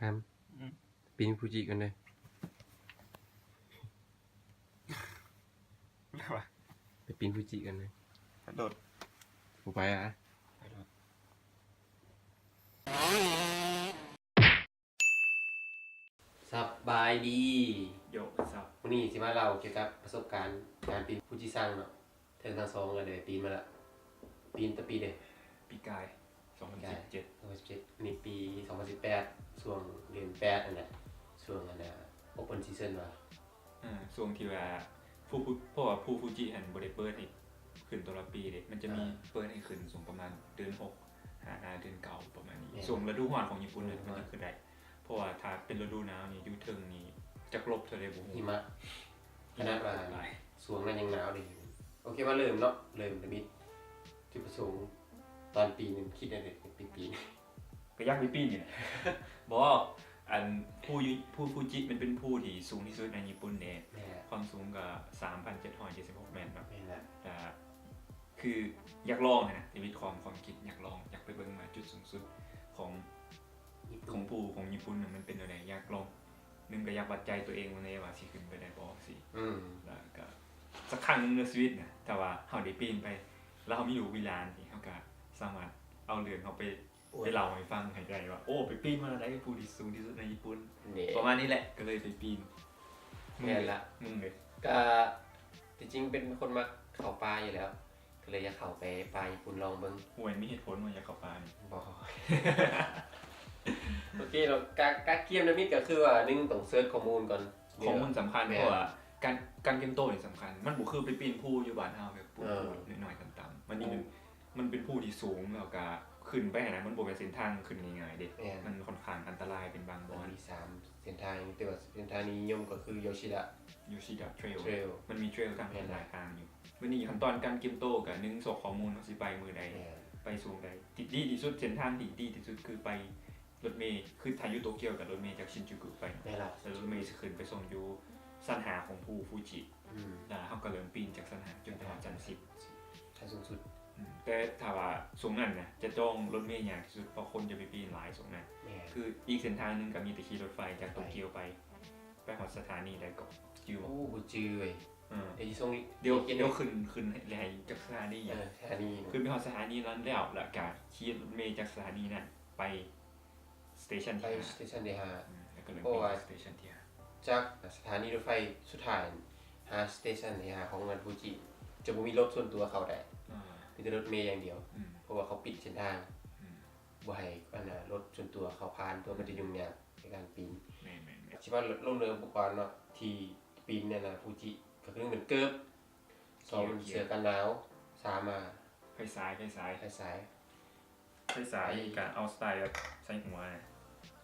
ຫາມ ອືມ ປີນຟູຈິກ່ອນເດີ. ໄປປີນຟູຈິກັນເດີ. ກະໂດດ. ບໍ່ໄປອະ. ກະໂດດ. ສະບາຍດີ. ໂຢ ວັດຊະອັບ. ມື້ນີ້ຊິມາເລົ່າກ່ຽວກັບປະສົບການການປີນຟູຈິຊັງເນາະ. ເຖິງທັງສອງກໍໄດ້ປີນມາລະ. ປີນແຕ່ປີໃດ? ປີກາຍ ສອງພັນສິບເຈັດ. ສອງພັນສິບເຈັດ ນີ້ປີສອງພັນສິບແປດ ຊ່ວງເດືອນແປດຫັ້ນແຫຼະ ຊ່ວງອັນນ່າ Open Season ວ່າ ເອີ ຊ່ວງທີ່ວ່າພູ ພູ ເພາະວ່າພູຟູຈິຫັ້ນບໍ່ໄດ້ເປີດໃຫ້ຂຶ້ນແຕ່ລະປີເດ້ ມັນຈະມີ ເອີ ເປີດໃຫ້ຂຶ້ນຊ່ວງປະມານເດືອນຫົກ ຫາ ຫາເດືອນເກົ້າ ປະມານນີ້. ແມ່ນ. ຊ່ວງລະດູຮ້ອນຂອງຍີ່ປຸ່ນ ລະດູຮ້ອນ ມັນຈະຂຶ້ນໄດ້ ເພາະວ່າຖ້າເປັນລະດູໜາວນີ້ ຢູ່ເທິງນີ້ຈັກລົບເທົ່າໃດບໍ່ຮູ້. ຫິມະ. ຂະໜາດວ່າ ຫິມະຫຼາຍ ຊ່ວງນັ້ນຍັງໜາວເດ້. ໂອເຄ ມາເລີ່ມເນາະ ເລີ່ມທຳອິດ ຈຸດປະສົງຕອນປີນນີ້ ຄິດແນວໃດໄປປີນ? ກໍຢາກໄປປີນນີ້ແຫຼະ. ບໍ່ ອັນ ພູຢູ ພູຟູຈິມັນເປັນພູທີ່ສູງທີ່ສຸດໃນຍີ່ປຸ່ນເດ້. ແມ່ນ. ຄວາມສູງກໍສາມພັນເຈັດຮ້ອຍເຈັດສິບຫົກແມັດເນາະ. ແມ່ນລະ. ກໍຄືຢາກລອງຫັ້ນນະ ຊີວິດ ຄວາມ ຄວາມຄິດຢາກລອງ ຢາກໄປເບິ່ງວ່າຈຸດສູງສຸດຂອງ ຂອງພູຂອງຍີ່ປຸ່ນນະ ມັນເປັນແນວໃດ ຢາກລອງ. ໜຶ່ງກໍຢາກວັດໃຈຕົວເອງເບິ່ງເດ້ວ່າຊິຂຶ້ນໄປໄດ້ບໍ່ຊີ້. ອືມ. ແລ້ວກໍສັກຄັ້ງໜຶ່ງໃນຊີວິດນະ ຖ້າວ່າເຮົາໄດ້ປີນໄປ ແລ້ວເຮົາມີລູກມີຫຼານນີ້ ເຮົາກໍສາມາດເອົາເລື່ອງເຮົາໄປ ໂອ້ຍ ໄປເລົ່າໃຫ້ຟັງໃຫ້ໄດ້ວ່າ ໂອ້ ໄປປີນມາແນວໃດ ພູທີ່ສູງທີ່ສຸດໃນຍີ່ປຸ່ນ. ປະມານນີ້ແຫຼະ ກໍເລີຍໄປປີນ. ແມ່ນລະ. ມຶງເດ? ກໍທີ່ຈິງເປັນຄົນມັກເຂົ້າປ່າຢູ່ແລ້ວ ກໍເລີຍຢາກເຂົ້າໄປປ່າຍີ່ປຸ່ນລອງເບິ່ງ. ໂອ້ຍ ມີເຫດຜົນວ່າຢາກເຂົ້າປ່ານີ້. ບໍ່. ໂອເຄເນາະ ການ ການກຽມທຳອິດກໍຄືວ່າ ໜຶ່ງ ຕ້ອງເສີດຂໍ້ມູນກ່ອນ. ຂໍ້ມູນສຳຄັນ. ແມ່ນ. ເພາະວ່າການ ການກຽມໂຕນີ້ສຳຄັນ. ມັນບໍ່ຄືໄປປີນພູຢູ່ບ້ານເຮົາແບບປູ ເອີ ພູນ້ອຍໆຕ່ຳໆ. ມັນນີ້ມັນ ມັນເປັນພູທີ່ສູງ ແລ້ວກໍຂຶ້ນໄປຫັ້ນນະ ມັນບໍ່ແມ່ນເສັ້ນທາງຂຶ້ນງ່າຍໆເດ້. ແມ່ນ. ມັນຂ້ອນຂ້າງອັນຕະລາຍເປັນບາງບ່ອນ. ມັນມີສາມເສັ້ນທາງ ແຕ່ວ່າເສັ້ນທາງທີ່ນິຍົມກໍຄື ໂຢຊິດະ ໂຢຊິດະເທຣວ. ເທຣວ. ມັນມີເທຣວທາງ ແມ່ນ ຫຼາຍທາງຢູ່. ມື້ນີ້ຂັ້ນຕອນການກຽມໂຕກໍ ໜຶ່ງ ຊອກຂໍ້ມູນວ່າຊິໄປມື້ໃດ. ແມ່ນ. ໄປຊ່ວງໃດ. ທີ່ດີທີ່ສຸດ ເສັ້ນທາງທີ່ດີທີ່ສຸດຄືໄປລົດເມ ຄືຖ້າຢູ່ໂຕກຽວກໍລົດເມຈາກຊິນຈູກຸໄປ. ແມ່ນລະ. ແລ້ວລົດເມຊິຂຶ້ນໄປສົ່ງຢູ່ຊັ້ນຫ້າຂອງພູຟູຈິ. ອືມ. ແລ້ວເຮົາກໍເລີ່ມປີນຈາກຊັ້ນຫ້າຈົນໄປຮອດຊັ້ນສິບ ຊັ້ນສູງສຸດ. ອືມ. ແຕ່ຖ້າວ່າຊ່ວງນັ້ນນະ ຈະຈອງລົດເມຍາກທີ່ສຸດ ເພາະຄົນຈະໄປປີນຫຼາຍຊ່ວງນັ້ນ. ແມ່ນ. ຄືອີກເສັ້ນທາງໜຶ່ງກໍມີແຕ່ຂີ່ລົດໄຟຈາກໂຕກຽວໄປ ໄປຮອດສະຖານີໃດເກາະ ຈື່ບໍ່? ໂອ້ ບໍ່ຈື່ເວີຍ. ເອີ ດຽວຊິສົ່ງ ດຽວ ດຽວຂຶ້ນ ຂຶ້ນໃຫ້ຈັກສະຖານີ. ເອີ ສະຖານີ ຂຶ້ນໄປຮອດສະຖານີນັ້ນແລ້ວ ແລ້ວກະຂີ່ລົດເມຈາກສະຖານີນັ້ນໄປສະເຕຊັນທີຫ້າ. ໄປສະເຕຊັນທີຫ້າ. ອືມ ແລ້ວກໍເລີ່ມ ເພາະວ່າສະເຕຊັນທີຫ້າ ຈາກສະຖານີລົດໄຟສຸດທ້າຍຫາສະເຕຊັນທີຫ້າຂອງເມືອງຟູຈິ ຈະບໍ່ມີລົດສ່ວນຕົວເຂົ້າໄດ້. ອາ ມີແຕ່ລົດເມຢ່າງດຽວ. ອືມ ເພາະວ່າເຂົາປິດເສັ້ນທາງ. ອືມ ບໍ່ໃຫ້ອັນນ່າລົດສ່ວນຕົວເຂົ້າຜ່ານ ເພາະມັນຈະຫຍຸ້ງຍາກໃນການປີນ. ແມ່ນໆໆ. ຊິມາລົງເລື່ອງອຸປະກອນເນາະ ທີ່ປີນອັນນ່າຟູຈິ ກໍຄື ໜຶ່ງ ແມ່ນເກີບ, ສອງ ແມ່ນເສື້ອກັນໜາວ, ສາມ ມາ ໄຟສາຍ ໄຟສາຍ ໄຟສາຍ ໄຟສາຍ ກະເອົາສະໄຕແບບໃສ່ຫົວ.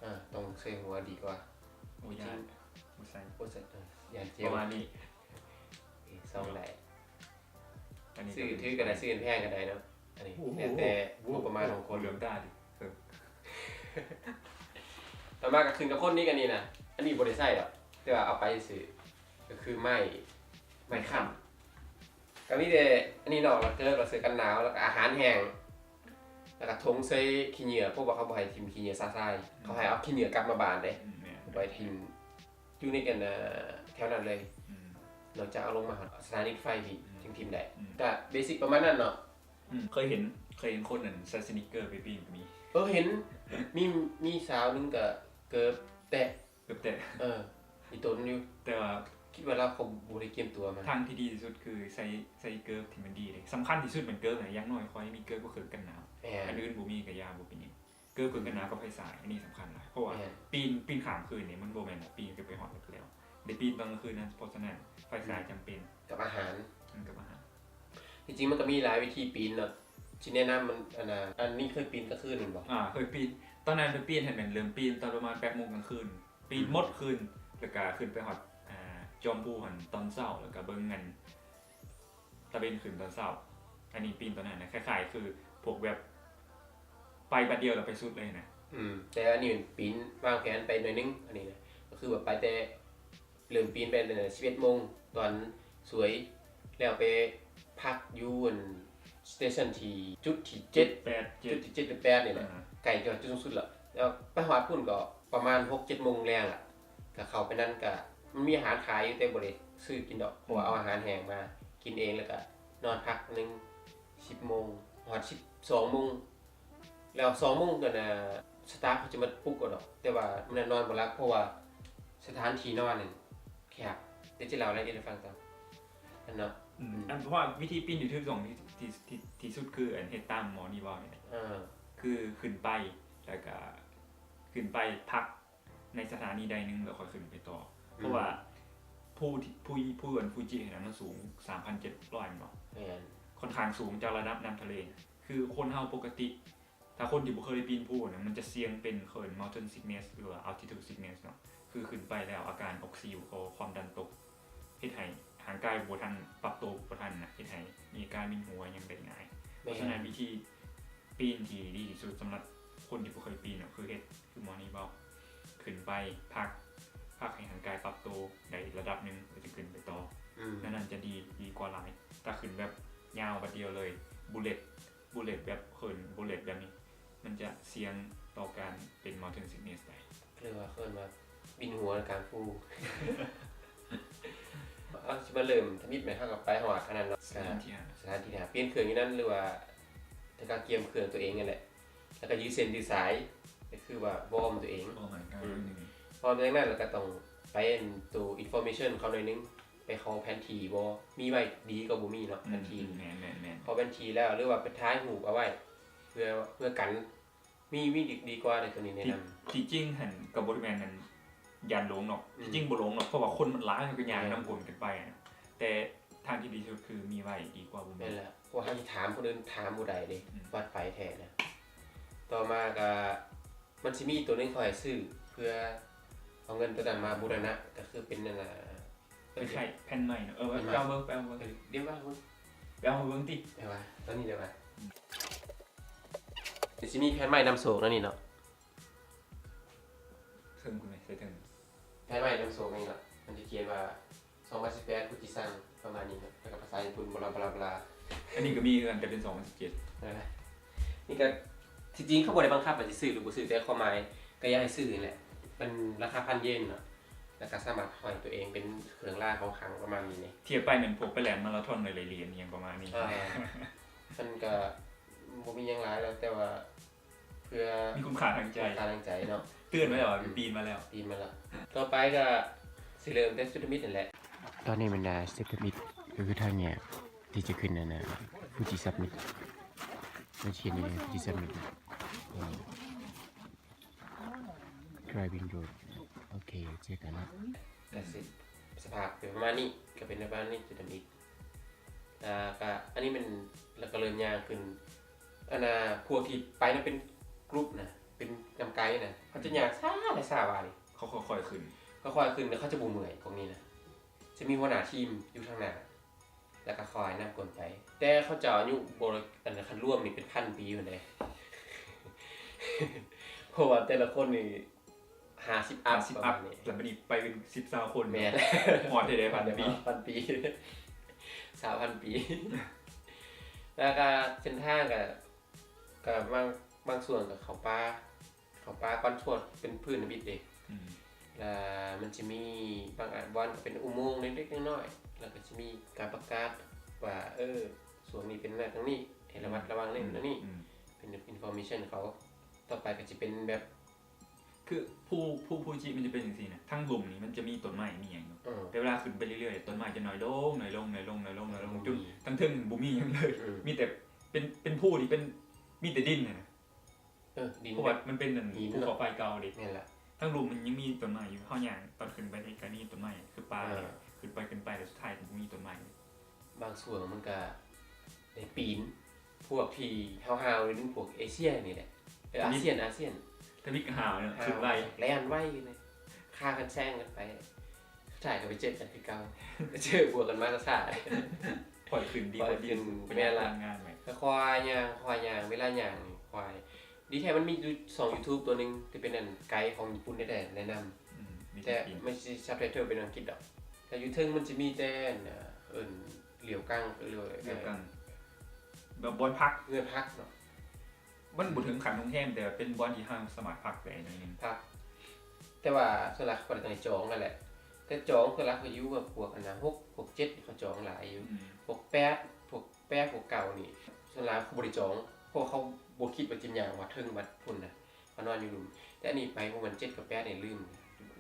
ເອີ ຕ້ອງໃສ່ຫົວດີກວ່າ. ໂອ້ ຢ້ານ ບໍ່ໃສ່ ບໍ່ໃສ່. ເອີ ຢ້ານເຈັບ ປະມານນີ້. ເອີ ຊອງໄດ້. ອັນນີ້ ຊື້ຖືກກໍໄດ້ ຊື້ແພງກໍໄດ້ເນາະ. ອັນນີ້ ໂອ້ໂຫ ແລ້ວແຕ່ງົບປະມານຂອງຄົນ. ເຫຼືອມຕາດິ. ເອີ ຕໍ່ມາກໍຂຶ້ນກັບຄົນນີ້ກັນນີ້ນະ. ອັນນີ້ບໍ່ໄດ້ໃຊ້ດອກ ແຕ່ວ່າເອົາໄປຊື່ ກໍຄືໄມ້ ໄມ້ຄ້ຳ. ກໍມີແຕ່ອັນນີ້ເນາະ ແລ້ວເກີບ ແລ້ວເສື້ອກັນໜາວ ແລ້ວກໍອາຫານແຫ້ງ ແລ້ວກໍຖົງໃສ່ຂີ້ເຫຍື້ອ ເພາະວ່າເຂົາບໍ່ໃຫ້ຖິ້ມຂີ້ເຫຍື້ອຊະຊາຍ. ອືມ ເຂົາໃຫ້ເອົາຂີ້ເຫຍື້ອກັບມາບ້ານເດ້. ອືມ ແມ່ນ ບໍ່ໃຫ້ຖິ້ມ ຢູ່ໃນອັນ ເອີ ແຖວນັ້ນເລີຍ. ອືມ ນອກຈາກເອົາລົງມາຮອດສະຖານີລົດໄຟພີ້ ອືມ ຈຶ່ງຖິ້ມໄດ້. ອືມ ກະເບສິກປະມານນັ້ນເນາະ. ອືມ ເຄີຍເຫັນ ເຄີຍເຫັນຄົນນັ້ນໃສ່ສະນິກເກີໄປປີ້ນກໍມີ. ເອີ ເຫັນ ມີ ມີສາວໜຶ່ງກະເກີບແຕະ ເກີບແຕະ. ເອີ ມີຕົນຢູ່ ແຕ່ວ່າຄິດວ່າລາວກໍບໍ່ໄດ້ກຽມຕົວມາ. ທາງທີ່ດີທີ່ສຸດຄືໃສ່ ໃສ່ເກີບທີ່ມັນດີເດ້. ສຳຄັນທີ່ສຸດແມ່ນເກີບນະ. ຢ່າງໜ້ອຍຂໍໃຫ້ມີເກີບກັບເຄື່ອງກັນໜາວ. ແມ່ນ ອັນອື່ນບໍ່ມີກໍຢ່າ ບໍ່ເປັນຫຍັງ. ເກີບເຄື່ອງກັນໜາວກັບໄຟສາຍ ອັນນີ້ສຳຄັນຫຼາຍ ເພາະວ່າ ແມ່ນ ປີນ ປີນຂ້າມຄືນນີ້ມັນບໍ່ແມ່ນວ່າປີນຂຶ້ນໄປຮອດແລ້ວ ໄດ້ປີນຕອນກາງຄືນນະ. ເພາະສະນັ້ນໄຟສາຍ ອືມ ຈຳເປັນ. ກັບອາຫານ ອືມ ກັບອາຫານ. ທີ່ຈິງມັນກໍມີຫຼາຍວິທີປີນເນາະ ທີ່ແນະນຳມັນ ອັນນ່າ ອັນນີ້ເຄີຍປີນກາງຄືນແມ່ນບໍ່? ອ່າ ເຄີຍປີນ. ຕອນນັ້ນໄປປີນຫັ້ນແມ່ນເລີ່ມປີນຕອນປະມານແປດໂມງກາງຄືນ ປີນ ອືມ ໝົດຄືນ ແລ້ວກະຂຶ້ນໄປຮອດ ອ່າ ຈອມພູຫັ້ນຕອນເຊົ້າ ແລ້ວກະເບິ່ງອັນ ຕາເວັນຂຶ້ນຕອນເຊົ້າ. ອັນນີ້ປີນຕອນນັ້ນນະ ຄ້າຍໆຄືພວກແບບໄປບາດດຽວແລ້ວໄປສຸດເລີຍນະ. ອືມ ແຕ່ອັນນີ້ແມ່ນປີນວາງແຜນໄປໜ້ອຍໜຶ່ງ. ອັນນີ້ນະ ກໍຄືວ່າໄປແຕ່ ເລີ່ມປີນໄປຕັ້ງແຕ່ສິບເອັດໂມງຕອນສວຍ ແລ້ວໄປພັກຢູ່ອັນສະເຕຊັນທີ່ ຈຸດທີ່ເຈັດ ຈຸດແປດ ເຈັດ ຈຸດທີ່ເຈັດ ຈຸດແປດນີ້ແຫຼະ. ອ່າ ໃກ້ຈອດຈຸດສູງສຸດແລ້ວ ແລ້ວໄປຮອດພຸ້ນກໍປະມານຫົກເຈັດໂມງແລງລະ ກໍເຂົ້າໄປນັ້ນກໍມັນມີອາຫານຂາຍຢູ່ ແຕ່ບໍ່ໄດ້ຊື້ກິນດອກ ເພາະວ່າເອົາອາຫານແຫ້ງມາກິນເອງ ແລ້ວກໍນອນພັກໜຶ່ງ ສິບໂມງ ຮອດສິບສອງໂມງ ແລ້ວສອງໂມງກໍນະ ສະຕາຟເຂົາຈະມາປຸກເອົາດອກ ແຕ່ວ່າມື້ນັ້ນນອນບໍ່ຫຼັບ ເພາະວ່າສະຖານທີ່ນອນນັ້ນແຄບ. ດຽວຈະເລົ່າລາຍລະອຽດໃຫ້ຟັງຕໍ່ ອັນເນາະ ອືມ ອັນ ເພາະວ່າວິທີປີນທີ່ຖືກຕ້ອງທີ່ ທີ່ ທີ່ ທີ່ສຸດຄືອັນເຮັດຕາມໝໍນີ້ເວົ້ານີ້ແຫຼະ ເອີ ຄືຂຶ້ນໄປ ແລ້ວກະຂຶ້ນໄປພັກໃນສະຖານີໃດໜຶ່ງ ແລ້ວຄ່ອຍຂຶ້ນໄປຕໍ່ ອືມ ເພາະວ່າພູທີ່ ພູ ພູອັນຟູຈິຫັ້ນນະ ມັນສູງສາມພັນເຈັດຮ້ອຍແມ່ນບໍ່? ແມ່ນ ຄ່ອນຂ້າງສູງຈາກລະດັບນ້ຳທະເລ ຄືຄົນເຮົາປົກກະຕິ ຖ້າຄົນທີ່ບໍ່ເຄີຍໄດ້ປີນພູນະ ມັນຈະສ່ຽງເປັນ ເຂົາເອີ້ນ mountain sickness ຫຼືວ່າ altitude sickness ເນາະ ຄືຂຶ້ນໄປແລ້ວອາການອອກຊີ ຄວາມດັນຕົກ ເຮັດໃຫ້ຮ່າງກາຍບໍ່ທັນ ປັບໂຕບໍ່ທັນນະ ເຮັດໃຫ້ມີອາການວິນຫົວຫຍັງໄດ້ງ່າຍ. ແມ່ນ ເພາະສະນັ້ນວິທີປີນທີ່ດີທີ່ສຸດສຳລັບຄົນທີ່ບໍ່ເຄີຍປີນເນາະ ຄືເຮັດ ຄືໝໍນີ້ເວົ້າ ຂຶ້ນໄປພັກ ພັກໃຫ້ຮ່າງກາຍປັບໂຕໄດ້ລະດັບໜຶ່ງ ແລ້ວຈຶ່ງຂຶ້ນໄປຕໍ່ ອືມ ແນວນັ້ນຈະດີ ດີກວ່າຫຼາຍ. ຖ້າຂຶ້ນແບບຍາວບາດດຽວເລີຍ bullet bullet ແບບເອີ້ນ bullet ແບບນີ້ ມັນຈະສ່ຽງຕໍ່ການເປັນ mountain sickness ໄດ້ ເອີ້ນວ່າ ເອີ້ນວ່າບິນຫົວກາງພູ ເອົາ ຊິມາເລີ່ມທຳອິດແມ່ນ ເຮົາກໍໄປຮອດອັນນັ້ນເນາະ ສະຖານທີ່ຫ້າ ສະຖານທີ່ຫ້າ ປ່ຽນເຄື່ອງຢູ່ນັ້ນ ຫຼືວ່າ ແລ້ວກໍກຽມເຄື່ອງຕົວເອງນັ້ນແຫຼະ ແລ້ວກໍຢືດເສັ້ນຢືດສາຍ ກໍຄືວ່າວອມຕົວເອງ ວອມຮ່າງກາຍໜ້ອຍໜຶ່ງ ວອມຢ່າງນັ້ນ ແລ້ວກໍຕ້ອງໄປອັນໂຕ information ເຂົາໜ້ອຍໜຶ່ງ ໄປຂໍແຜນທີ່ບໍ່ ມີໄວ້ດີກວ່າບໍ່ມີເນາະ ອືມ ແຜນທີ່ ແມ່ນໆໆ ຂໍແຜນທີ່ແລ້ວ ຫຼືວ່າໄປຖ່າຍຮູບເອົາໄວ້ ເພື່ອ ເພື່ອກັນ ມີ ມີດີ ດີກວ່າເດ້ ໂຕນີ້ແນະນຳ. ທີ່ ທີ່ຈິງຫັ້ນກໍບໍ່ໄດ້ແມ່ນອັນຢ້ານຫຼົງເນາະ ອືມ ທີ່ຈິງບໍ່ຫຼົງເນາະ ເພາະວ່າຄົນມັນຫຼາຍ ເຮົາກໍຍ່າງນຳຄົນກັນໄປນະ ແຕ່ທາງທີ່ດີທີ່ສຸດຄືມີໄວ້ດີກວ່າບໍ່ມີ ແມ່ນແລ້ວ ເພາະວ່າເຮົາຊິຖາມຄົນອື່ນ ຖາມບໍ່ໄດ້ເດ້ ອືມ ວັດໄຟແທ້ນະ. ຕໍ່ມາກໍ ມັນຊິມີໂຕໜຶ່ງເຂົາໃຫ້ຊື້ ເພື່ອເອົາເງິນໂຕນັ້ນມາບູລະນະ ກໍຄືເປັນອັນນ່າ ເອີ ເປັນແຜ່ນ ແຜ່ນໄມ້ເນາະ ເອີ ແຜ່ນໄມ້ ໄປເອົາເບິ່ງ ໄປເອົາເບິ່ງ ເອີ ດຽວວ່າ ໄປເອົາເບິ່ງຕິ ໄດ້ວ່າ ຕອນນີ້ໄດ້ວ່າ ອືມ ດຽວຊິມີແຜ່ນໄມ້ນຳໂຊກແນວນີ້ເນາະ ເທິງພຸ້ນແມ່ ໃສ່ເທິງ ແຜ່ນໄມ້ນຳໂຊກນີ້ເນາະ ມັນຈະຂຽນວ່າ ສອງພັນສິບແປດ ຟູຈິຊັງ ປະມານນີ້ເນາະ ແລ້ວກໍພາສາຍີ່ປຸ່ນ ບລາ ບລາ ບລາ ອັນນີ້ກໍມີຄືກັນ ແຕ່ເປັນສອງພັນສິບເຈັດ ເອີ ນີ້ກໍ ທີ່ຈິງເຂົາບໍ່ໄດ້ບັງຄັບວ່າຊິຊື້ຫຼືບໍ່ຊື້ ແຕ່ຄວາມໝາຍກໍຢາກໃຫ້ຊື້ນີ້ແຫຼະ ເປັນລາຄາພັນເຢນເນາະ ແລ້ວກໍສາມາດຫ້ອຍຕົວເອງເປັນເຄື່ອງລາງຂອງຂລັງ ປະມານນີ້ເດ້. ທຽບໄປແມ່ນພວກໄປແລ່ນມາລາທອນ ໄດ້ຫຼຽນອີ່ຫຍັງປະມານນີ້ ເອີ ມັນກໍບໍ່ມີຫຍັງຫຼາຍແລ້ວ ແຕ່ວ່າ ເພື່ອມີຄຸນຄ່າທາງໃຈ ຄຸນຄ່າທາງໃຈເນາະ ເຕືອນໄວ້ແລ້ວ ອືມ ປີນມາແລ້ວ ປີນມາແລ້ວ. ຕໍ່ໄປກໍຊິເລີ່ມແຕ່ສຸດທຳອິດນັ້ນແຫຼະ ຕອນນີ້ບັນດາສຸດທຳອິດກໍຄືທາງແຍກທີ່ຈະຂຶ້ນອັນນ່າ ຟູຈິຊັມມິດ ມັນຊິເຫັນຢູ່ ຟູຈິຊັມມິດ driving road ໂອເຄ ເຈີກັນເນາະ. ກໍຊິສະພາບເປັນປະມານນີ້ ກໍເປັນປະມານນີ້ ຈຸດທຳອິດ ແລ້ວກໍອັນນີ້ແມ່ນ ແລ້ວກໍເລີ່ມຍ່າງຂຶ້ນ ອັນນ່າ ພວກທີ່ໄປນຳເປັນກຣຸບນະ ເປັນນຳໄກນະ ເຂົາຈະຍ່າງຊ້າຫຼາຍ ຊ້າຫຼາຍ ເຂົາຄ່ອຍໆຂຶ້ນ ເຂົາຄ່ອຍຂຶ້ນ ແລ້ວເຂົາຈະບໍ່ເມື່ອຍ ພວກນີ້ນະ ຈະມີຫົວໜ້າທີມຢູ່ທາງໜ້າ ແລ້ວກໍຄອຍນຳກົນໄປ ແຕ່ເຂົາເຈົ້າອາຍຸບໍ່ ອັນຄັນລວມນີ້ເປັນພັນປີພຸ້ນເດ້ ເພາະວ່າແຕ່ລະຄົນນີ້ຫ້າສິບອັບ ຫ້າສິບອັບ ປະມານນີ້ ແລ້ວບັດນີ້ໄປເປັນສິບຊາວຄົນ ແມ່ນ ຮອດເທົ່າໃດ ພັນປີ ພັນປີ ຊາວພັນປີ ແລ້ວກໍເສັ້ນທາງກໍ ກໍບາງ ບາງຊ່ວງກໍເຂົ້າປ່າ ເຂົ້າປ່າກ່ອນ ທົ່ວເປັນພື້ນທຳອິດເດ້ ອືມ ແລ້ວມັນຈະມີບາງອັນ ບ່ອນກໍເປັນອຸໂມງເລັກໆນ້ອຍໆ ແລ້ວກໍຈະມີການປະກາດວ່າ ເອີ ຊ່ວງນີ້ເປັນນັ້ນທາງນີ້ ໃຫ້ລະມັດລະວັງນັ້ນ ອືມ ທາງນີ້ ອືມ ເປັນ information ເຂົາ. ຕໍ່ໄປກໍຈະເປັນແບບ ຄືພູ ພູ ພູຈິມັນຈະເປັນຈັ່ງຊີ້ນະ ທາງລຸ່ມນີ້ມັນຈະມີຕົ້ນໄມ້ມີຫຍັງຢູ່ ເອີ ແຕ່ເວລາຂຶ້ນໄປເລື້ອຍໆ ຕົ້ນໄມ້ຈະໜ້ອຍລົງ ໜ້ອຍລົງ ໜ້ອຍລົງ ໜ້ອຍລົງ ໜ້ອຍລົງ ອືມ ຈົນທາງເທິງບໍ່ມີຫຍັງເລີຍ ອືມ ມີແຕ່ເປັນ ເປັນພູທີ່ເປັນ ມີແຕ່ດິນຫັ້ນນະ ເອີ ດິນ ເພາະວ່າມັນເປັນອັນ ຫີນ ພູເຂົາໄຟເກົ່າເດ້ ແມ່ນລະ ທາງລຸ່ມມັນຍັງມີຕົ້ນໄມ້ຢູ່ ເຮົາຍ່າງຕອນຂຶ້ນໄປນີ້ກໍມີຕົ້ນໄມ້ ຄືປ່າ ເອີ ຂຶ້ນໄປ ຂຶ້ນໄປ ແລ້ວສຸດທ້າຍກໍບໍ່ມີຕົ້ນໄມ້ ບາງຊ່ວງມັນກະໄດ້ປີນ ພວກທີ່ຫ້າວໆ ນີ້ແມ່ນພວກເອເຊຍນີ້ແຫຼະ ເອີ ອາຊຽນ ອາຊຽນ ທຳອິດກະຫ້າວເນາະ ຂຶ້ນໄວ ແລ່ນໄວເລີຍ ຄາກັນແຊງກັນໄປ ສຸດທ້າຍກໍໄປເຈີກັນຄືເກົ່າ ເຈີບວກກັນມາກໍຊ້າ ຄ່ອຍຂຶ້ນດີກວ່າດິນ ຄ່ອຍຂຶ້ນ ປະຢັດ ແມ່ນລະ ພະລັງງານໄວ ຄ່ອຍຍ່າງ ຄ່ອຍຍ່າງ ເວລາຍ່າງນີ້ຄ່ອຍ ດີແທ້ມັນມີຢູ່ຊ່ອງ YouTube ຕົວໜຶ່ງທີ່ເປັນອັນໄກຂອງຍີ່ປຸ່ນແທ້ໆ ແນະນຳ ອືມ ແຕ່ມັນຊິ subtitle ເປັນອັງກິດດອກ ແຕ່ຢູ່ເທິງມັນຈະມີແຕ່ອັນ ເອີ້ນຫຼຽວກັງ ຫຼື ຫຼຽວກັງ ແບບບ່ອນພັກ ເຮືອນພັກເນາະ ມັນບໍ່ເຖິງຂັ້ນໂຮງແຮມ ແຕ່ວ່າເປັນບ່ອນທີ່ເຮົາສາມາດພັກໄດ້ໜ້ອຍໜຶ່ງ. ພັກ ແຕ່ວ່າສ່ວນຫຼາຍເຂົາກໍຕ້ອງໄດ້ຈອງນັ້ນແຫຼະ ແຕ່ຈອງສ່ວນຫຼາຍເຂົາຢູ່ກັບພວກອັນນ່າ ຫົກ ຫົກ ເຈັດ ເຂົາຈອງຫຼາຍຢູ່. ອືມ ພວກ ແປດ ພວກ ແປດ ພວກ ເກົ້າ ນີ້ ສ່ວນຫຼາຍເຂົາບໍ່ໄດ້ຈອງ ເພາະວ່າເຂົາບໍ່ຄິດວ່າຈະຍ່າງຮອດເທິງຮອດພຸ້ນນະ ເຂົານອນຢູ່ລຸ່ມ. ແຕ່ອັນນີ້ໄປປະມານ ເຈັດ ກັບ ແປດ ນີ້ລືມ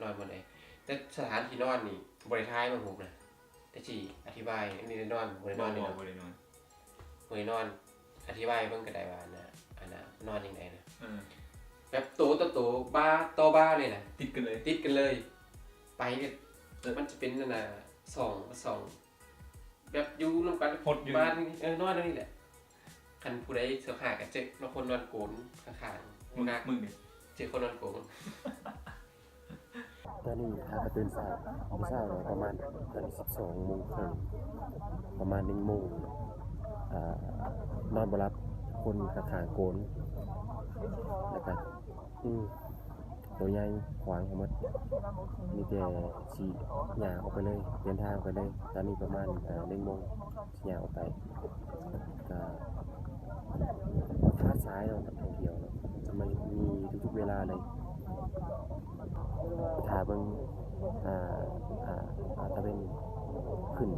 ນອນບ່ອນໃດ. ແຕ່ສະຖານທີ່ນອນນີ້ບໍ່ໄດ້ຖ່າຍມາຮູບນະ ແຕ່ຊິອະທິບາຍ ອັນນີ້ໄດ້ນອນ ບໍ່ໄດ້ນອນເດເນາະ ບໍ່ໄດ້ນອນ ບໍ່ໄດ້ນອນ. ອະທິບາຍເບິ່ງກໍໄດ້ວ່າ ອັນນ່າ ອັນນ່າ ນອນຈັ່ງໃດນະ ເອີ ແບບໂຕຕໍ່ໂຕ ບ່າຕໍ່ບ່າເລີຍນະ ຕິດກັນເລີຍ ຕິດກັນເລີຍ. ໄປກໍ ເອີ ມັນຈະເປັນອັນນ່າ ຊ່ອງ ຊ່ອງ ແບບຢູ່ນຳກັນ ຫົດຢູ່ ບ້ານ ເອີ ນອນແນວນີ້ແຫຼະ. ຄັນຜູ້ໃດສະພາບກໍເຈີເນາະ ຄົນນອນໂກນຂ້າງໆ ມຶງ ໜັກ ມຶງນີ້ ເຈີຄົນນອນໂກນ. ຕອນນີ້ຫາກໍຕື່ນເຊົ້າ ມື້ເຊົ້າປະມານຕອນສິບສອງໂມງເຄິ່ງ ປະມານໜຶ່ງໂມງ ອ່າ ນອນບໍ່ຫຼັບ ຄົນຂ້າງໆໂກນ ແລ້ວກໍ ອືມ ໂຕໃຫຍ່ຂວາງເຮົາໝົດ ມີແຕ່ຊິຍ່າງອອກໄປເລີຍ ເດີນທາງໄປເລີຍ. ຕອນນີ້ປະມານ ເອີ ໜຶ່ງໂມງ ຊິຍ່າງອອກໄປ ກໍຂາດສາຍເນາະ ນັກທ່ອງທ່ຽວເນາະ ມັນມີທຸກໆເວລາເລີຍ. ຖ້າເບິ່ງ ອ່າ ອ່າ ອ່າ ຕາເວັນຂຶ້ນ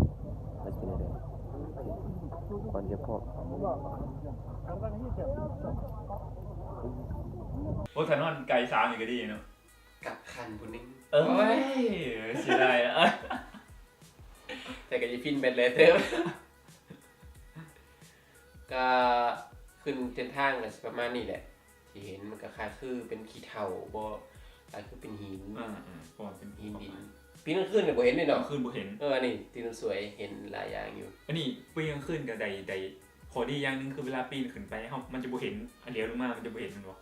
ວ່າຊິເປັນແນວໃດ ກ່ອນເກັບຂອງ. ໂອ້ ຖ້ານອນໄກສາມນີ້ກໍດີເນາະ ກັບຄັນຜູ້ໜຶ່ງ. ເອີຍ ໂອ້ຍ ເສຍດາຍນະ ແຕ່ກໍຊິຟິນເບັດແຫຼະເຕີບ. ກໍຂຶ້ນເສັ້ນທາງກໍຊິປະມານນີ້ແຫຼະ ທີ່ເຫັນມັນກໍຄ້າຍຄືເປັນຂີ້ເຖົ້າບໍ ຄ້າຍຄືເປັນຫີນ ອ່າໆ ເພາະວ່າເປັນຫີນດິນ. ປີນກາງຄືນນີ້ບໍ່ເຫັນເດ້ເນາະ ກາງຄືນບໍ່ເຫັນ. ເອີ ອັນນີ້ທີ່ນຳສວຍເຫັນຫຼາຍຢ່າງຢູ່. ອັນນີ້ປີນກາງຄືນກໍໄດ້ ໄດ້ຂໍ້ດີຢ່າງໜຶ່ງ ຄືເວລາປີນຂຶ້ນໄປ ເຮົາ ມັນຈະບໍ່ເຫັນອັນຫຼຽວລົງມາ ມັນຈະບໍ່ເຫັນແມ່ນບໍ່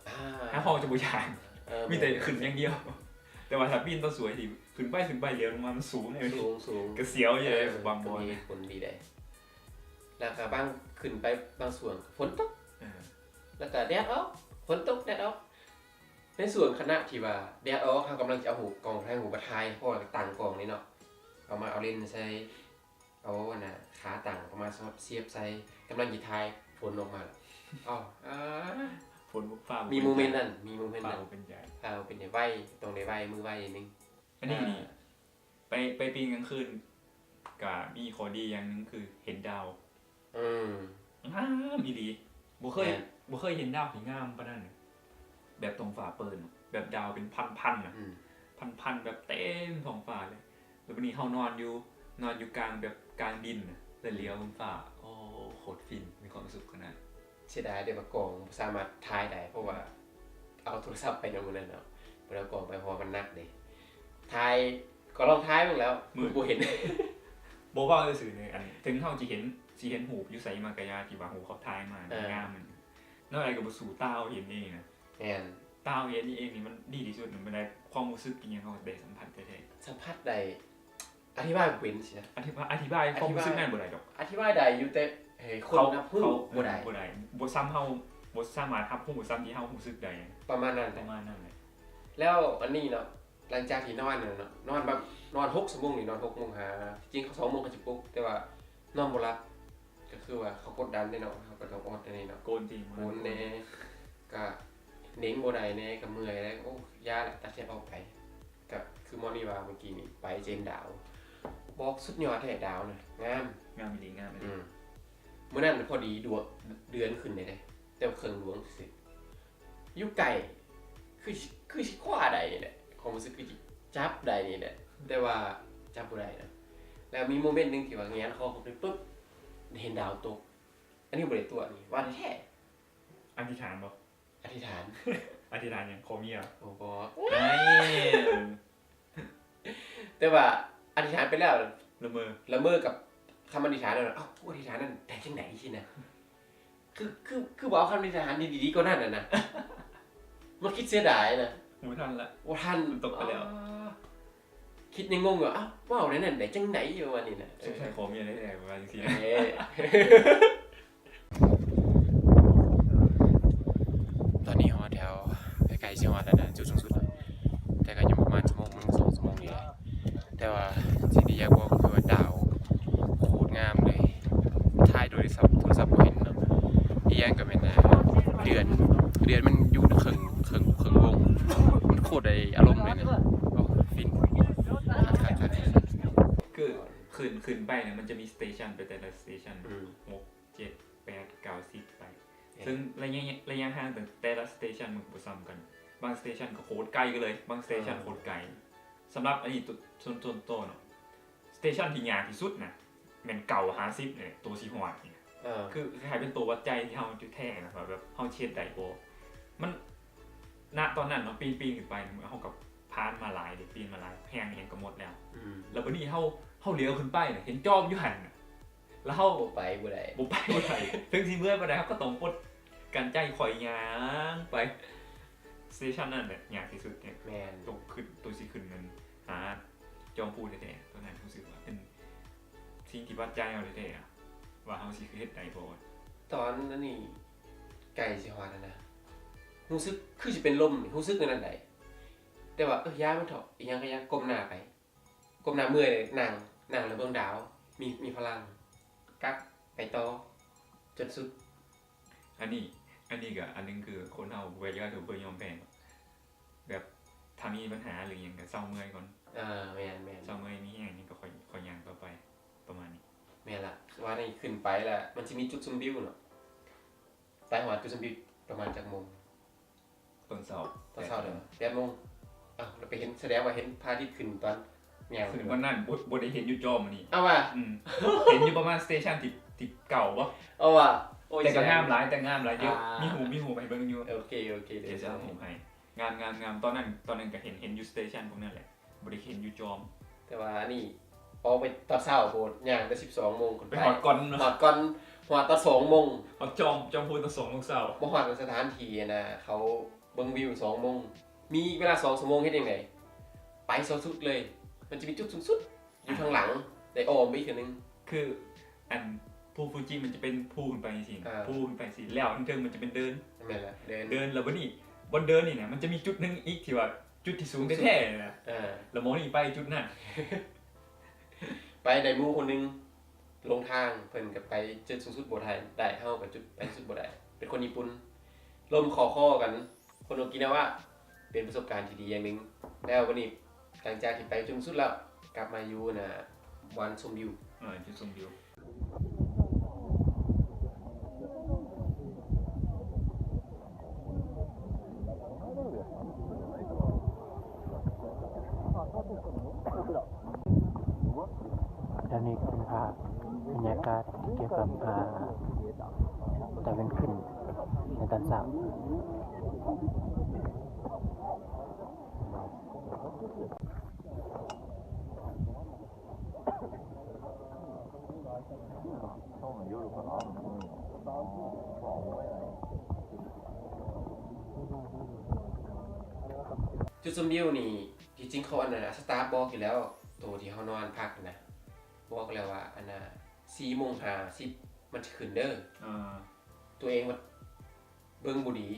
ອ່າ ເຮົາກໍຈະບໍ່ຢ້ານ ເອີ ມີແຕ່ຂຶ້ນຢ່າງດຽວ. ແຕ່ວ່າຖ້າປີນຕອນສວຍທີ່ຂຶ້ນໄປ ຂຶ້ນໄປ ຫຼຽວລົງມາມັນສູງເດ້ ສູງໆ ກໍສຽວຢູ່ເດ້ ເອີ ບາງບ່ອນ. ກໍມີຜົນດີໄດ໋ ແລ້ວກໍບາງ ຂຶ້ນໄປບາງຊ່ວງກໍຝົນຕົກ ເອີ ແລ້ວກໍແດດອອກ ຝົນຕົກ ແດດອອກ. ໃນຊ່ວງຂະນະທີ່ວ່າແດດອອກ ເຮົາກຳລັງຈະເອົາຮູບ ກ້ອງຖ່າຍຮູບມາຖ່າຍ ເພາະວ່າຕັ້ງກ້ອງນີ້ເນາະ ເອົາມາ ເອົາເລນໃສ່ ເອົາອັນນ່າ ຂາຕັ້ງອອກມາສອດສຽບໃສ່ ກຳລັງຈະຖ່າຍ ຝົນອອກມາແລ້ວ ເອົ້າ ອາ ຝົນຟ້າ ມີໂມເມັນນັ້ນ ມີໂມເມັນນັ້ນ ຟ້າເປັນໃຫຍ່ ຟ້າເປັນໃຫຍ່ ໄວ ຕ້ອງໄດ້ໄວ ມືໄວໜຶ່ງ. ອັນນີ້ນີ້ ອ່າ ໄປ ໄປປີນກາງຄືນ ກະມີຂໍ້ດີຢ່າງໜຶ່ງຄືເຫັນດາວ. ອືມ ງາມອີ່ຫຼີ ບໍ່ເຄີຍ ແມ່ນ ບໍ່ເຄີຍເຫັນດາວທີ່ງາມປານນັ້ນ ແບບທ້ອງຟ້າເປີດ ແບບດາວເປັນພັນໆນະ ອືມ ພັນໆ ແບບເຕັມທ້ອງຟ້າເລີຍ. ແລ້ວບັດນີ້ເຮົານອນຢູ່ ນອນຢູ່ກາງແບບກາງດິນນະ ແລ້ວຫຼຽວເບິ່ງຟ້າ ໂອ້ ໂຄດຟິນ ມີຄວາມສຸກຂະໜາດ. ເສຍດາຍເດ້ວ່າກ້ອງບໍ່ສາມາດຖ່າຍໄດ້ ເພາະວ່າເອົາໂທລະສັບໄປນຳມື້ນັ້ນເນາະ ບໍ່ໄດ້ເອົາກ້ອງໄປ ເພາະວ່າມັນໜັກເດ້. ຖ່າຍ ກໍລອງຖ່າຍເບິ່ງແລ້ວ ບໍ່ເຫັນ ບໍ່ເວົ້າຊື່ໆນີ້ ອັນ ເຖິງເຮົາຊິເຫັນ ຊິເຫັນຮູບຢູ່ໄສມາກະຢ່າ ທີ່ວ່າຮູບເຂົາຖ່າຍມາ ເອີ ງາມມັນ ແນວໃດກໍບໍ່ສູ້ຕາເຮົາເຫັນເອງນະ. ແມ່ນ ຕາເຮົາເຫັນເອງນີ້ມັນດີທີ່ສຸດ ມັນໄດ້ຄວາມຮູ້ສຶກອີ່ຫຍັງ ເຮົາໄດ້ສຳຜັດແທ້ໆ ສຳຜັດໄດ້. ອະທິບາຍບໍ່ເປັນຊີ້ນະ ອະທິບາຍ ອະທິບາຍຄວາມຮູ້ສຶກນັ້ນບໍ່ໄດ້ດອກ. ອະທິບາຍໄດ້ຢູ່ ແຕ່ໃຫ້ຄົນຮັບຮູ້ບໍ່ໄດ້ ບໍ່ໄດ້ ບໍ່ສ່ຳເຮົາ ບໍ່ສາມາດຮັບຮູ້ສ່ຳທີ່ເຮົາຮູ້ສຶກໄດ້ ປະມານນັ້ນແຫຼະ ປະມານນັ້ນແຫຼະ. ແລ້ວອັນນີ້ເນາະ ຫຼັງຈາກທີ່ນອນນັ້ນເນາະ ນອນແບບ ນອນຫົກຊົ່ວໂມງນີ້ ນອນຫົກໂມງຫາ ຈິງເຂົາສອງໂມງເຂົາຈະປຸກ ແຕ່ວ່ານອນບໍ່ຫຼັບ ກໍຄືວ່າເຂົາກົດດັນເດ້ເນາະ ເຮົາກໍຕ້ອງອົດອັນນີ້ເນາະ ໂກນຕິ ໂກນແດ່ ກໍເໜັງບໍ່ໄດ້ແດ່ ກໍເມື່ອຍແດ່ ໂອ້ ຢ່າລະ ຕັດແຂນອອກໄປ. ກໍຄືໝໍນີ້ວ່າເມື່ອກີ້ນີ້ ໄປເຫັນດາວ ບອກສຸດຍອດແທ້ ດາວນະ ງາມ ງາມອີ່ຫຼີ ງາມອີ່ຫຼີ. ອືມ ມື້ນັ້ນພໍດີດວງເດືອນຂຶ້ນເດ້ ແຕ່ວ່າເຄິ່ງດວງຊື່ໆ ຢູ່ໃກ້ ຄື ຄືຊິຄວ້າໄດ້ນີ້ແຫຼະ ຄວາມຮູ້ສຶກຄືຊິຈັບໄດ້ນີ້ແຫຼະ ແຕ່ວ່າຈັບບໍ່ໄດ້ນະ. ແລ້ວມີໂມເມັນໜຶ່ງທີ່ວ່າແຫງນຄອເຂົ້າໄປປຶບ ເຫັນດາວຕົກ. ອັນນີ້ບໍ່ໄດ້ຕົວະນີ້ ວ່າແທ້ໆ. ອະທິຖານບໍ່? ອະທິຖານ ອະທິຖານຫຍັງ? ຂໍເມຍ? ໂອ້ ບໍ່ ແຕ່ວ່າອະທິຖານໄປແລ້ວ ລະເມີ ລະເມີກັບຄຳອະທິຖານນັ້ນ. ເອົ້າ ຜູ້ອະທິຖານນັ້ນໄດ້ຈັ່ງໃດຊີ້ນະ? ຄື ຄື ຄືບໍ່ເອົາຄຳອະທິຖານດີໆກວ່ານັ້ນນະ ມາຄິດເສຍດາຍນະ ບໍ່ທັນລະ ບໍ່ທັນ ມັນຕົກໄປແລ້ວ. ອໍ ຄິດຍັງງົງຢູ່ ອ້າວ ເວົ້າແນວນັ້ນໄດ້ຈັ່ງໃດ ປະມານນີ້ນະ. ສົງໄສຂໍເມຍແທ້ໆ ປະມານຈັ່ງຊີ້ນະ. ເອີ ຕອນນີ້ຮອດແຖວ ໃກ້ໆຊິຮອດແລ້ວນະ ຈຸດສູງສຸດ ແຕ່ກໍຍັງປະມານຊົ່ວໂມງໜຶ່ງ ສອງຊົ່ວໂມງນີ້ແຫຼະ. ແຕ່ວ່າສິ່ງທີ່ຢາກບອກກໍຄືວ່າດາວໂຄດງາມເລີຍ ຖ່າຍໂທລະສັບ ໂທລະສັບບໍ່ເຫັນເນາະ. ອີກຢ່າງກໍແມ່ນ ອ່າ ເດືອນ ເດືອນມັນຢູ່ເຄິ່ງ ເຄິ່ງ ເຄິ່ງວົງ ມັນໂຄດໄດ້ອາລົມເລີຍນະ. ໂອ້ ຟິນ ຄັກໆໆ ຄືຂຶ້ນ ຂຶ້ນໄປນະ ມັນຈະມີສະເຕຊັນໄປແຕ່ລະສະເຕຊັນ ອືມ ຫົກ ເຈັດ ແປດ ເກົ້າ ສິບ ໄປ ເອີ ເຊິ່ງໄລຍະ ໄລຍະຫ່າງແຕ່ລະສະເຕຊັນມັນກໍບໍ່ສ່ຳກັນ. ບາງສະເຕຊັນກໍໂຄດໃກ້ກັນເລີຍ ບາງສະເຕຊັນ ເອີ ໂຄດໄກ. ສຳລັບອັນນີ້ ໂຕ ສ່ວນ ສ່ວນໂຕເນາະ ສະເຕຊັນທີ່ຍາກທີ່ສຸດນະ ແມ່ນເກົ້າ ຫ້າສິບນີ້ແຫຼະ ໂຕຊິຮອດນີ້ນະ. ເອີ ຄືຄ້າຍໆເປັນໂຕວັດໃຈທີ່ເຮົາຢູ່ແທ້ນະ ວ່າແບບເຮົາຊິເຮັດໄດ້ບໍ່. ມັນ ນະຕອນນັ້ນເນາະ ປີນ ປີນຂຶ້ນໄປ ເຮົາກໍຜ່ານມາຫຼາຍເດ ປີນມາຫຼາຍ ແຮງອີ່ຫຍັງກໍໝົດແລ້ວ. ອືມ ແລ້ວບັດນີ້ເຮົາ ເຮົາຫຼຽວຂຶ້ນໄປນະ ເຫັນຈອມຢູ່ຫັ້ນນະ ແລ້ວເຮົາ ບໍ່ໄປບໍ່ໄດ້ ບໍ່ໄປບໍ່ໄດ້ ເຖິງຊິເມື່ອຍປານໃດ ເຮົາກໍຕ້ອງອົດກັ້ນໃຈຄ່ອຍຍ່າງໄປ. ສະເຕຊັນນັ້ນແຫຼະຍາກທີ່ສຸດເດ. ແມ່ນ ໂຕຂຶ້ນ ໂຕຊິຂຶ້ນນັ້ນ ຫາຈອມພູແທ້ໆ ຕອນນັ້ນຮູ້ສຶກວ່າເປັນສິ່ງທີ່ວັດໃຈເຮົາແທ້ໆ ວ່າເຮົາຊິເຮັດໄດ້ບໍ່. ຕອນນັ້ນນີ້ໃກ້ຊິຮອດແລ້ວນະ ຮູ້ສຶກຄືຊິເປັນລົມ ຮູ້ສຶກແນວນັ້ນໃດ ແຕ່ວ່າ ເອີ ຢ່າມັນເຖາະ ອີ່ຫຍັງກໍຢ່າ ກົ້ມໜ້າໄປ ກົ້ມໜ້າເມື່ອຍເລີຍ ນັ່ງ ນັ່ງແລ້ວເບິ່ງດາວ ມີ ມີພະລັງ ກັບໄປຕໍ່ຈົນສຸດ. ອັນນີ້ ອັນນີ້ກໍອັນໜຶ່ງ ຄືຄົນເຮົາບໍ່ຢາກ ບໍ່ຍອມແພ້ ແບບຖ້າມີບັນຫາຫຼືຫຍັງກໍເຊົາເມື່ອຍກ່ອນ. ເອີ ແມ່ນໆ ເຊົາເມື່ອຍມີແຮງຫຍັງກໍຄ່ອຍ ຄ່ອຍຍ່າງຕໍ່ໄປ ປະມານນີ້. ແມ່ນລະ ວ່ານີ້ຂຶ້ນໄປລະ ມັນຊິມີຈຸດຊົມວິວເນາະ. ໄປຮອດຈຸດຊົມວິວປະມານຈັກໂມງ? ຕອນເຊົ້າ ຕອນເຊົ້າເດີ ແປດໂມງ. ເອົ້າ ແລ້ວໄປເຫັນ ສະແດງວ່າເຫັນພະອາທິດຂຶ້ນຕອນ ຍ່າງຂຶ້ນວັນນັ້ນ ບໍ່ ບໍ່ໄດ້ເຫັນຢູ່ຈອມອັນນີ້. ເອົາວ່າ ອືມ ເຫັນຢູ່ປະມານສະເຕຊັນທີ ທີເກົ້າບໍ? ເອົາວ່າ ໂອ້ຍ ແຕ່ກໍງາມຫຼາຍ ແຕ່ງາມຫຼາຍ ດຽວ ອ່າ ມີຮູບ ມີຮູບໃຫ້ເບິ່ງຢູ່. ໂອເຄ ໂອເຄ ດຽວຊິເອົາຮູບໃຫ້. ງາມໆໆ ຕອນນັ້ນ ຕອນນັ້ນກໍເຫັນ ເຫັນຢູ່ສະເຕຊັນພວກນັ້ນແຫຼະ ບໍ່ໄດ້ເຫັນຢູ່ຈອມ. ແຕ່ວ່າອັນນີ້ອອກໄປຕອນເຊົ້າໂພດ ຍ່າງແຕ່ສິບສອງໂມງຂຶ້ນໄປ ໄປຮອດກ່ອນ ຮອດກ່ອນ ຮອດຕອນສອງໂມງ ຮອດຈອມ ຈອມພູຕອນສອງໂມງເຊົ້າ. ບໍ່ຮອດສະຖານທີ່ນະ ເຂົາເບິ່ງວິວສອງໂມງ ມີເວລາສອງຊົ່ວໂມງເຮັດຈັ່ງໃດ? ໄປສຸດເລີຍ ມັນຈະມີຈຸດສູງສຸດຢູ່ທາງຫຼັງ ໄດ້ອ້ອມໄປອີກເທື່ອໜຶ່ງ. ຄືອັນພູຟູຈິມັນຈະເປັນພູຂຶ້ນໄປຈັ່ງຊີ້ ອ່າ ພູຂຶ້ນໄປຊີ້ ແລ້ວທາງເທິງມັນຈະເປັນເດີ່ນ. ແມ່ນລະ ເດີ່ນ ເດີ່ນ ແລ້ວບັດນີ້ບ່ອນເດີ່ນນີ້ນະ ມັນຈະມີຈຸດໜຶ່ງອີກທີ່ວ່າຈຸດທີ່ສູງແທ້ໆນະ. ເອີ ແລ້ວໝໍນີ້ໄປຈຸດນັ້ນ ໄປໄດ້ໝູ່ຄົນໜຶ່ງ ຫຼົງທາງ ເພິ່ນກໍໄປຈຸດສູງສຸດບໍ່ໄດ້ ໄດ້ ເຮົາກໍຈຸດໄປສຸດບໍ່ໄດ້ ເປັນຄົນຍີ່ປຸ່ນ ລົມເຂົ້າຄໍກັນ ຄົນໂອກິນາວະ ເປັນປະສົບການທີ່ດີຢ່າງໜຶ່ງ. ແລ້ວບັດນີ້ ຫຼັງຈາກທີ່ໄປຈົນສຸດແລ້ວ ກັບມາຢູ່ນະ ບ່ອນຊົມວິວ ເອີ ຈຸດຊົມວິວ. ແລະນີ້ກໍເປັນພາບບັນຍາກາດທີ່ກ່ຽວກັບ ອາ ຕາເວັນຂຶ້ນໃນຕອນເຊົ້າ. ຈຸດຊົມວິວນີ້ ທີ່ຈິງເຂົາ ອັນນັ້ນນະ ສະຕາຟບອກຢູ່ແລ້ວ ໂຕທີ່ເຮົານອນພັກນະ ບອກແລ້ວວ່າ ອັນນະ ສີ່ໂມງຫ້າສິບມັນຈະຂຶ້ນເດີ. ອ່າ ຕົວເອງວ່າເບິ່ງບໍ່ດີ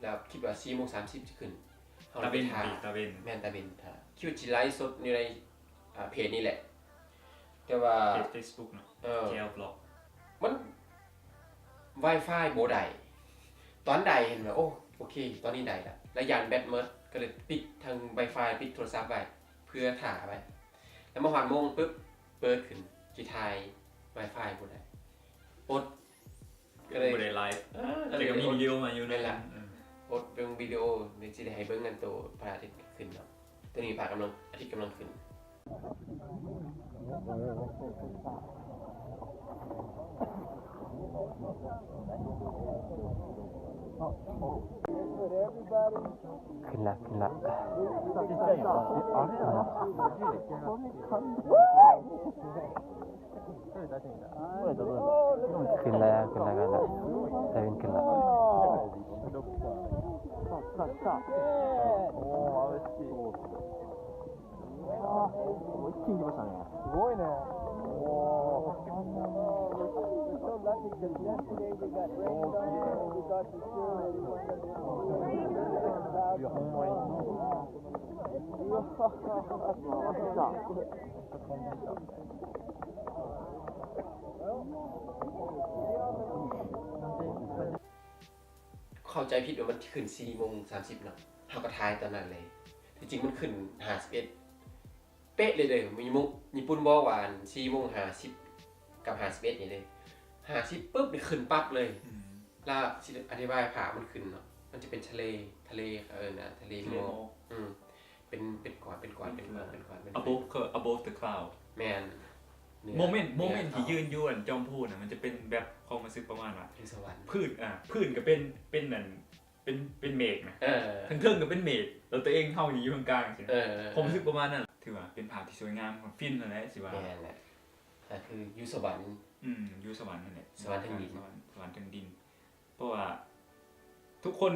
ແລ້ວຄິດວ່າສີ່ໂມງສາມສິບຈະຂຶ້ນ ເຮົາເລີຍໄປຖ້າ. ຕາເວັນຕິ ຕາເວັນ ແມ່ນຕາເວັນ ຖ້າ ຄິດວ່າຊິໄລຟ໌ສົດຢູ່ໃນ ອ່າ ເພຈນີ້ແຫຼະ ແຕ່ວ່າເພຈເຟສບຸກເນາະ ເອີ ແຈວບລັອກ ມັນ ວາຍຟາຍບໍ່ໄດ້ ຕອນໄດ້ເຫັນວ່າ ໂອ້ ໂອເຄ ຕອນນີ້ໄດ້ລະ ແລ້ວຢ້ານແບັດໝົດ ກໍເລີຍປິດທັງວາຍຟາຍ ປິດໂທລະສັບໄວ້ ເພື່ອຖ້າໄວ້ ແລ້ວມາຮອດໂມງປຶບ ເປີດຂຶ້ນ ຊິຖ່າຍວາຍຟາຍບໍ່ໄດ້ ອົດ ກໍເລີຍ ບໍ່ໄດ້ໄລຟ໌ ເອີ ກໍເລີຍ ແຕ່ກໍມີວິດີໂອມາຢູ່ ແມ່ນລະ ເອີ ອົດເບິ່ງວິດີໂອ ດຽວຊິໄດ້ໃຫ້ເບິ່ງອັນໂຕພະອາທິດຂຶ້ນເນາະ. ຕົວນີ້ພະກຳລັງ ອາທິດກຳລັງຂຶ້ນ. ຂຶ້ນລະ ຂຶ້ນລະ. ຂຶ້ນແລ້ວ ຂຶ້ນແລ້ວ ຂຶ້ນແລ້ວ ຕາເວັນຂຶ້ນແລ້ວ. いや、ほんまに。ເຂົ້າໃຈຜິດວ່າມັນຂຶ້ນສີ່ໂມງສາມສິບເນາະ ເຮົາກໍຖ່າຍຕອນນັ້ນເລີຍ. ທີ່ຈິງມັນຂຶ້ນຫ້າສິບເອັດເປະເລີຍເດີ. ຍີ່ປຸ່ນບອກວ່າອັນສີ່ໂມງຫ້າສິບກັບຫ້າສິບເອັດນີ້ເດ້ ຫ້າສິບປຶບນີ້ຂຶ້ນປັບເລີຍ. ອືມ ລະຊິອະທິບາຍພາບມັນຂຶ້ນເນາະ ມັນຈະເປັນທະເລ ທະເລ ເຂົາເອີ້ນວ່າທະເລໝອກ. ທະເລໝອກ ອືມ ເປັນ ເປັນກ້ອນ ເປັນກ້ອນ ເປັນກ້ອນ ເປັນກ້ອນ ເປັນກ້ອນ above clou- above the cloud ແມ່ນ ເໜືອ ໂມເມັນ ໂມເມັນທີ່ຢືນຢູ່ອັນຈອມພູນະ ມັນຈະເປັນແບບຄວາມຮູ້ສຶກປະມານວ່າ ຢູ່ສະຫວັນ ພື້ນ ອ່າ ພື້ນກໍເປັນ ເປັນອັນ ເປັນ ເປັນເມກນະ ເອີ ເທິງໆກໍເປັນເມກ ແລ້ວຕົວເອງເຮົາຢູ່ເທິງກາງຊີ້ນະ. ເອີ ຄວາມຮູ້ສຶກປະມານນັ້ນ ຖືວ່າເປັນພາບທີ່ສວຍງາມ ຟິນຫັ້ນແຫຼະ ຊິວ່າ. ແມ່ນແຫຼະ ກໍຄືຢູ່ສະຫວັນ. ອືມ ຢູ່ສະຫວັນຫັ້ນແຫຼະ ສະຫວັນເທິງດິນ ສະຫວັນ ສະຫວັນເທິງດິນ. ເພາະວ່າທຸກຄົນ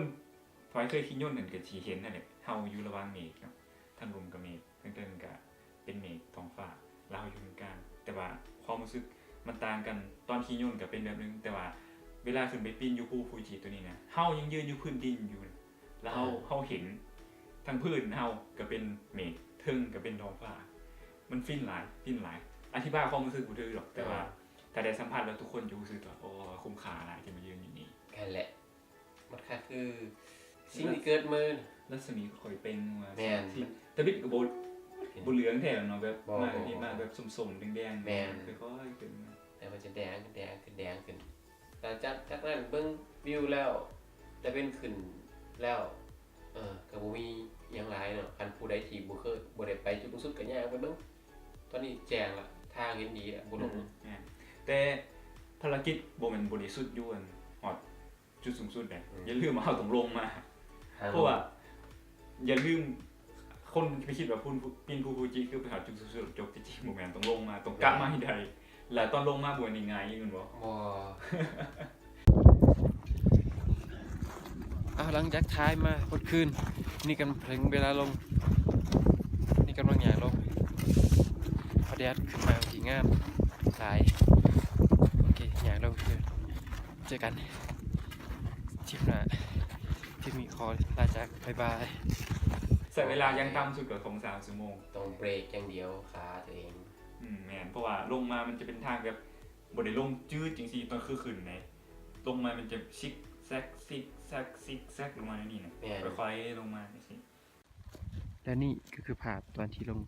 ໃຜເຄີຍຂີ່ຍົນນັ້ນກໍຊິເຫັນນັ້ນແຫຼະ ເຮົາຢູ່ລະຫວ່າງເມກເນາະ ທາງລຸ່ມກໍເມກ ທາງເທິງກໍເປັນເມກທ້ອງຟ້າ ແລ້ວເຮົາຢູ່ເທິງກາງ. ແຕ່ວ່າຄວາມຮູ້ສຶກມັນຕ່າງກັນ ຕອນຂີ່ຍົນກໍເປັນແບບໜຶ່ງ ແຕ່ວ່າເວລາຂຶ້ນໄປປີນຢູ່ພູຟູຈິຕົວນີ້ນະ ເຮົາຍັງຢືນຢູ່ພື້ນດິນຢູ່ ແລ້ວເຮົາ ເອີ ເຮົາເຫັນທັງພື້ນເຮົາກໍເປັນເມກ ເທິງກໍເປັນທ້ອງຟ້າ ມັນຟິນຫຼາຍ ຟິນຫຼາຍ. ອະທິບາຍຄວາມຮູ້ສຶກບໍ່ຖືກດອກ ແຕ່ວ່າ ເອີ ຖ້າໄດ້ສຳຜັດແລ້ວ ທຸກຄົນຈະຮູ້ສຶກວ່າ ໂອ້ ຄຸ້ມຄ່າຫຼາຍທີ່ມາຢືນຢູ່ນີ້. ຫັ້ນແຫຼະ ມັນກໍຄືສິ່ງທີ່ເກີດມາ ລັດສະໝີຄ່ອຍເປັ່ງມາ. ແມ່ນ ທຳອິດກໍບໍ່ ບໍ່ເຫຼືອງແທ້ເນາະ ແບບ ບໍ່ ມາ ບໍ່ ນີ້ມາແບບສົ້ມໆແດງໆ. ແມ່ນ ຄ່ອຍໆຂຶ້ນມາ ແຕ່ມັນຈະແດງຂຶ້ນ ແດງຂຶ້ນ ແດງຂຶ້ນ. ຫຼັງຈາກ ຈາກນັ້ນເບິ່ງວິວແລ້ວ ຕາເວັນຂຶ້ນແລ້ວ ເອີ ກໍບໍ່ມີຫຍັງຫຼາຍເນາະ. ຄັນຜູ້ໃດທີ່ບໍ່ເຄີຍ ບໍ່ໄດ້ໄປຈຸດສູງສຸດກໍຍ່າງໄປເບິ່ງ ຕອນນີ້ແຈ້ງລະ ທາງເຫັນດີລະ ບໍ່ຫຼົງ. ອືມ ແມ່ນ ແຕ່ພາລະກິດບໍ່ແມ່ນ ບໍ່ໄດ້ສຸດຢູ່ອັນຮອດຈຸດສູງສຸດເດ້. ອືມ ຢ່າລືມວ່າເຮົາຕ້ອງລົງມາ ເພາະວ່າຢ່າລືມ ຄົນໄປຄິດວ່າພູນ ປີນພູຟູຈິຄືໄປຫາຈຸດສູງສຸດແລ້ວຈົບ ທີ່ຈິງບໍ່ແມ່ນ ຕ້ອງລົງມາ ຕ້ອງກັບມາໃຫ້ໄດ້. ແມ່ນ ແລະຕອນລົງມາບໍ່ໄດ້ງ່າຍໆ ແມ່ນບໍ່? ບໍ່. ເອົາ ຫຼັງຈາກຖ່າຍມາໝົດຄືນ ນີ້ກຳລັງເຖິງເວລາລົງ ນີ້ກຳລັງຍ່າງລົງ ພະແດດຂຶ້ນມາທີ່ງາມຫຼາຍ. ໂອເຄ ຍ່າງລົງຄືນ ເຈີກັນທຣິບໜ້າ ທຣິບນີ້ຂໍລາຈາກ ບາຍບາຍ. ໃຊ້ເວລາຢ່າງຕ່ຳສຸດກໍສອງສາມຊົ່ວໂມງ ຕ້ອງເບຣກຢ່າງດຽວ ຂາຕົວເອງ. ອືມ ແມ່ນ ເພາະວ່າລົງມາມັນຈະເປັນທາງແບບ ບໍ່ໄດ້ລົງຈືດຈັ່ງຊີ້ ຕອນຄືຂຶ້ນເດ້ ລົງມາມັນຈະຊິກແຊັກ ຊິກແຊັກ ຊິກແຊັກ ລົງມາແນວນີ້ນະ. ແມ່ນ ຄ່ອຍໆລົງມາຈັ່ງຊີ້. ແລະນີ້ກໍຄືພາບຕອນທີ່ລົງ.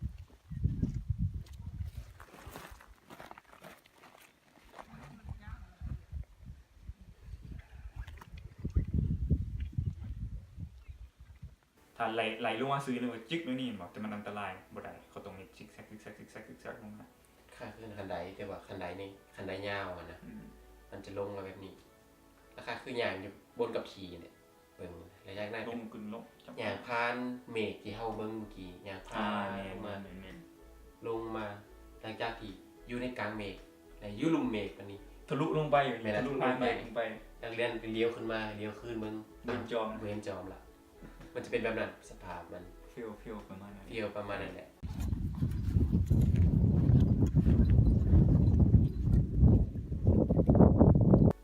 ຖ້າໄຫຼ ໄຫຼລົງມາຊື່ ແລ້ວກໍຈຶກແນວນີ້ແມ່ນບໍ່? ແຕ່ມັນອັນຕະລາຍ ບໍ່ໄດ້ ເຂົາຕ້ອງເຮັດຊິກແຊັກ ຊິກແຊັກ ຊິກແຊັກ ຊິກແຊັກລົງມາ. ຄ້າຍຄືຂັ້ນໄດ ແຕ່ວ່າຂັ້ນໄດນີ້ ຂັ້ນໄດຍາວຫັ້ນນະ. ອືມ ມັນຈະລົງມາແບບນີ້ ລະຄ້າຍຄືຍ່າງຢູ່ບົນກັບທີ່ນີ້ແຫຼະ ເບິ່ງ ລະຈາກນັ້ນລົງຂຶ້ນລົງ ຍ່າງຜ່ານເມກທີ່ເຮົາເບິ່ງເມື່ອກີ້ ຍ່າງຜ່ານ ອ່າ ລົງມາ ແມ່ນໆໆ ລົງມາ ຫຼັງຈາກທີ່ຢູ່ໃນກາງເມກ ແລະ ຢູ່ລຸ່ມເມກບາດນີ້ ທະລຸລົງໄປ ແມ່ນ ທະລຸຜ່ານເມກລົງໄປ ແລ້ວລຽວຂຶ້ນມາ ລຽວຄືນເບິ່ງ ບໍ່ເຫັນຈອມ ບໍ່ເຫັນຈອມລະ. ມັນຈະເປັນແບບນັ້ນ ສະພາບມັນ ຟີລ ຟີລປະມານນັ້ນ ຟີລປະມານນັ້ນແຫຼະ.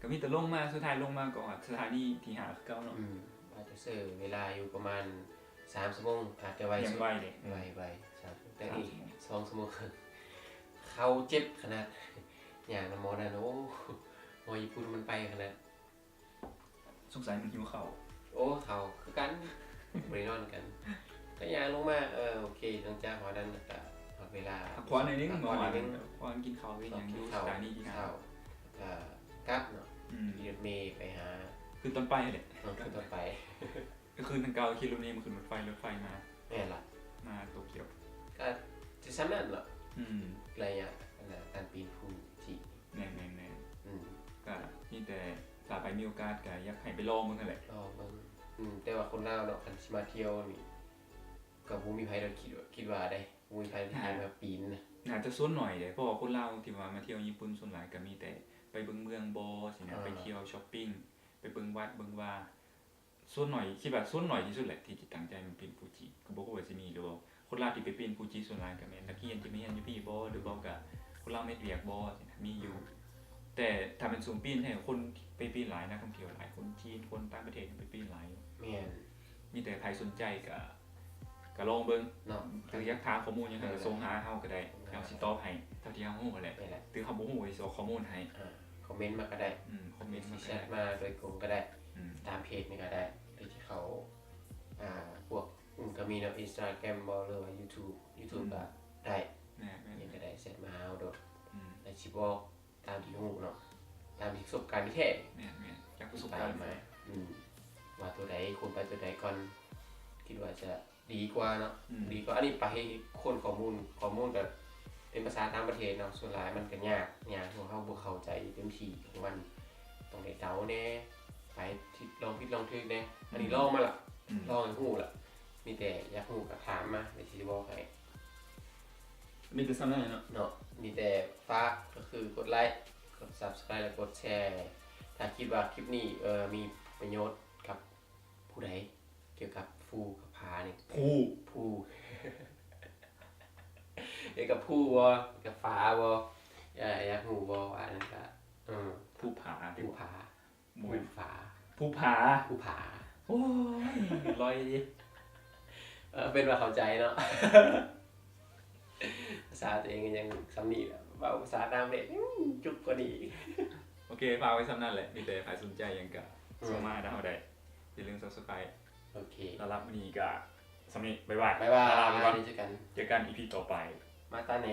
ກໍມີແຕ່ລົງມາ ສຸດທ້າຍລົງມາກໍຮອດສະຖານີທີຫ້າຄືເກົ່າເນາະ. ອືມ ອາດຈະໃຊ້ເວລາຢູ່ປະມານສາມຊົ່ວໂມງ ອາດຈະໄວສຸດ ຍັງໄວເດ້ ໄວ ໄວ ສາມ ແຕ່ນີ້ສອງຊົ່ວໂມງເຄິ່ງ ເຂົ່າເຈັບຂະໜາດ ຍ່າງນຳໝໍນັ້ນ ໂອ້ ໝໍຍີ່ປຸ່ນມັນໄປຂະໜາດ ສົງໄສມັນຫິວເຂົ້າ. ໂອ້ ເຂົ້າຄືກັນ ບໍ່ໄດ້ນອນນຳກັນ ກໍຍ່າງລົງມາ. ເອີ ໂອເຄ ຫຼັງຈາກຮອດນັ້ນກໍຮອດເວລາພັກຜ່ອນໜ້ອຍໜຶ່ງ ພັກຜ່ອນໜ້ອຍໜຶ່ງ ພັກຜ່ອນກິນເຂົ້າກິນຫຍັງຢູ່ສະຖານີທີ່ຫ້າ ກໍກັບເນາະ. ອືມ ຂີ່ລົດເມໄປຫາ ຄືຕອນໄປຫັ້ນແຫຼະ ເອີ ຄືຕອນໄປ ກໍຄືທາງເກົ່າ ຂີ່ລົດເມມາຂຶ້ນລົດໄຟ ລົດໄຟມາ ແມ່ນລະ ມາໂຕກຽວ ກໍຊິສ່ຳນັ້ນເນາະ. ອືມ ໄລຍະອັນນ່າ ການປີນພູຈິ ແມ່ນໆໆ ອືມ ກໍມີແຕ່ຖ້າໃຜມີໂອກາດກໍຢາກໃຫ້ໄປລອງເບິ່ງຫັ້ນແຫຼະ ລອງເບິ່ງ. ອືມ ແຕ່ວ່າຄົນລາວເນາະ ຄັນຊິມາທ່ຽວນີ້ ກໍບໍ່ມີໃຜດອກຄິດວ່າ ຄິດວ່າເດ້ ບໍ່ມີໃຜທີ່ມາປີນນະ ໜ້າຈະສ່ວນໜ້ອຍເດ້ ເພາະວ່າຄົນລາວທີ່ວ່າມາທ່ຽວຍີ່ປຸ່ນສ່ວນຫຼາຍກໍມີແຕ່ໄປເບິ່ງເມືອງບໍຊີ້ນະ ອ່າ ໄປທ່ຽວຊັອບປິງ ໄປເບິ່ງວັດເບິ່ງວາ. ສ່ວນໜ້ອຍ ຄິດວ່າສ່ວນໜ້ອຍທີ່ສຸດແຫຼະທີ່ຈະຕັ້ງໃຈມາປີນຟູຈິ ກໍບໍ່ຮູ້ວ່າຊິມີຫຼືບໍ່. ຄົນລາວທີ່ໄປປີນຟູຈິສ່ວນຫຼາຍກໍແມ່ນນັກຮຽນທີ່ມາຮຽນຢູ່ພີ້ບໍ ຫຼືບໍ່ກໍຄົນລາວເຮັດວຽກບໍຊີ້ນະ ມີຢູ່. ແຕ່ຖ້າແມ່ນຊຸມປີນແທ້ ຄົນໄປປີນຫຼາຍ ນັກທ່ອງທ່ຽວຫຼາຍ ຄົນຈີນ ຄົນຕ່າງປະເທດໄປປີນຫຼາຍຢູ່. ແມ່ນ ມີແຕ່ໃຜສົນໃຈກໍ ກໍລອງເບິ່ງເນາະ ຫຼືຢາກຖາມຂໍ້ມູນຫຍັງ ເອີ ກໍສົ່ງຫາເຮົາກໍໄດ້ ເຮົາຊິຕອບໃຫ້ເທົ່າທີ່ເຮົາຮູ້ຫັ້ນແຫຼະ ແມ່ນແຫຼະ ຫຼືເຮົາບໍ່ຮູ້ກໍຊິອອກຂໍ້ມູນໃຫ້. ອ່າ ຄອມເມັນມາກໍໄດ້ ອືມ ຄອມເມັນມາກໍໄດ້ ແຊັດມາໂດຍກົງກໍໄດ້. ອືມ ຕາມເພຈນີ້ກໍໄດ້ ເພຈທີ່ເຂົາ ອ່າ ພວກ ອືມ ກໍມີເນາະ Instagram ບໍ ຫຼືວ່າ YouTube YouTube ອືມ ກໍໄດ້ ແມ່ນໆ ຫຍັງກໍໄດ້ ແຊັດມາຫາເຮົາໂລດ ອືມ ແລ້ວຊິບອກຕາມທີ່ຮູ້ເນາະ ຕາມທີ່ປະສົບການທີ່ແທ້ ແມ່ນໆ ຈາກປະສົບການ ທີ່ໄປມາ ອືມ ວ່າຕົວໃດ ຄວນໄປຕົວໃດກ່ອນ ຄິດວ່າຈະ ດີກວ່າເນາະ ອືມ ດີກວ່າ ອັນນີ້ໄປຄົ້ນຂໍ້ມູນ ຂໍ້ມູນກໍເປັນພາສາຕ່າງປະເທດເນາະ ສ່ວນຫຼາຍມັນກໍຍາກ ຍາກ ເພາະເຮົາບໍ່ເຂົ້າໃຈເຕັມທີ່ຂອງມັນ ຕ້ອງໄດ້ເດົາແດ່ ໄປຜິດ ລອງຜິດລອງຖືກແດ່ ອັນນີ້ ອືມ ລອງມາລະ ອືມ ລອງໃຫ້ຮູ້ລະ ມີແຕ່ຢາກຮູ້ກໍຖາມມາ ດຽວຊິບອກໃຫ້ ມີແຕ່ສ່ຳນັ້ນເນາະ ເນາະ ມີແຕ່ຝາກ ກໍຄືກົດໄລ ກົດ Subscribe ແລະ ກົດແຊ ຖ້າຄິດວ່າຄລິບນີ້ ເອີ ມີປະໂຫຍດກັບ ຜູ້ໃດ ກ່ຽວກັບພູກັບຜານີ້ ພູ ພູ ກ່ຽວກັບພູບໍ່ ກັບຜາບໍ່ ຢາກ ຢາກຮູ້ບໍ່ ອັນນັ້ນກະ ເອີ ພູຜາ ພູຜາ ບໍ່ແມ່ນ ພູຜາ ພູຜາ ພູຜາ ໂອ້ຍ ລອຍເດ ເອີ ເປັນວ່າເຂົ້າໃຈເນາະ. ພາສາຕົວເອງກໍຍັງສ່ຳນີ້ແຫຼະ ເວົ້າພາສາຕ່າງປະເທດຍັງຈຸກກວ່ານີ້ອີກ. ໂອເຄ ຝາກໄວ້ສ່ຳນັ້ນແຫຼະ ມີແຕ່ໃຜສົນໃຈຫຍັງກໍ ອືມ ສົ່ງມາຫາເຮົາໄດ້ ຢ່າລືມ Subscribe ໂອເຄ ສຳລັບມື້ນີ້ກໍສ່ຳນີ້ ບາຍບາຍ ບາຍບາຍ ລາໄປກ່ອນ ເຈີກັນ ເຈີກັນ ອີພີ ຕໍ່ໄປ ມາຕາເນ.